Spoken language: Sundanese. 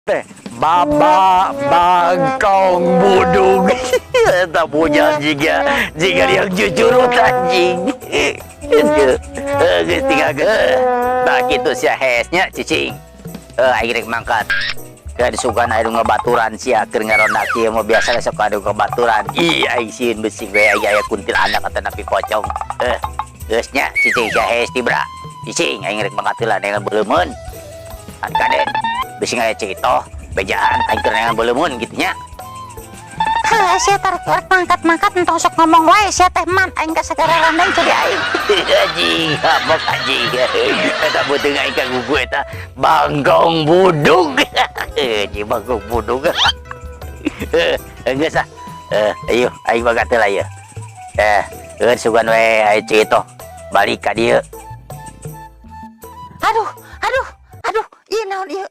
Teh baba bangkong budug eta bujang jiga jiga yang jujur anjing. Geus tinggal ge tah kitu sia hesnya, cicing. Aing rek mangkat ke disugan aya nu ngabaturan sia keur ngaronda kieu mah. Biasa sok aya nu ngabaturan. Ih, aing sieun besing we aya aya kuntilanak atanapi pocong. Geus nya, cicing. Sia hes tibra, cicing. Aing rek mangkat heula neangan beuleumeun kan. Kade bisi aya cito bejaan aing keur neangan beuleumeun kitu nya. Heuh, sia tarik rek mangkat-mangkat, entong sok ngomong wae sia teh, man. Aing ka sagara randeng jadi aing. Anjing, abok anjing. Eta beuteung aing ka gugu eta bangkong budug. Anjing, bangkong budug. Geus ah. Ayo aing mangkat heula ieu. Geus sugan we aya cito balik ka dieu. Aduh, aduh, aduh, ieu naon ieu?